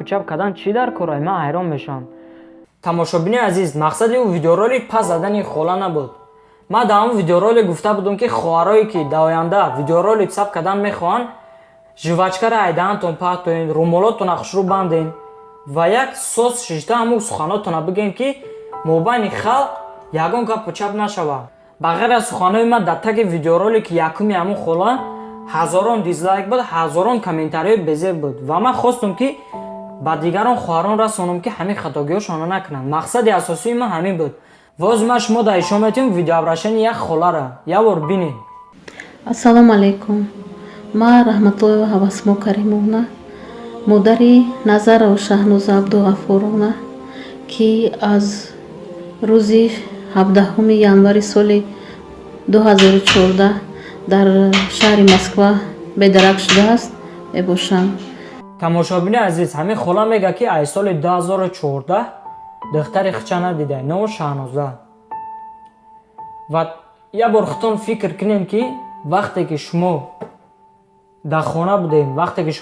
Гапу чап кардан чӣ дар корай? Ман ҳайрон мешавам. Тамошобини азиз, мақсади ӯ видеоролик пас задани хола набуд. Ман дар ҳамон видеоролик гуфта будам, ки хоҳарое, ки дар оянда видеоролик сабт кардан мехоҳанд, жвачкара айдаҳантон партоен, румолотона хушрӯ банден ва як сос шишта ҳамун суханотона бигем, ки мобайни халқ ягон гапу чап нашавад. Ба ғайр аз суханои ман, дар таги видеоролики якуми ҳамун хола ҳазорон дизлайк буд, ҳазорон комментариҳои безеб буд ва ман хостум, ки ба дигарон хоҳарон расонам, ки ҳамин хатогиҳошонро накунанд. Мақсади асосии ман ҳамин буд. Воз ман шумо дар ишон метиҳам видеообращение як холара, як бор бинед. Ассалому алайкум. Ман Раҳматуллоева Ҳавасмо Каримовна, модари Назарова Шаҳноза Абдуғафуровна, ки аз рӯзи 17 январи соли 2014 дар шаҳри Москва бедарак шудааст, мебошам. Тамошобини азиз, ҳамин хола мега, ки аз соли 2014 духтари хича надида, номо Шаҳноза. Ва як бор худтон фикр кунем, ки вақте ки шумо дар хона будем, вақте ки шумо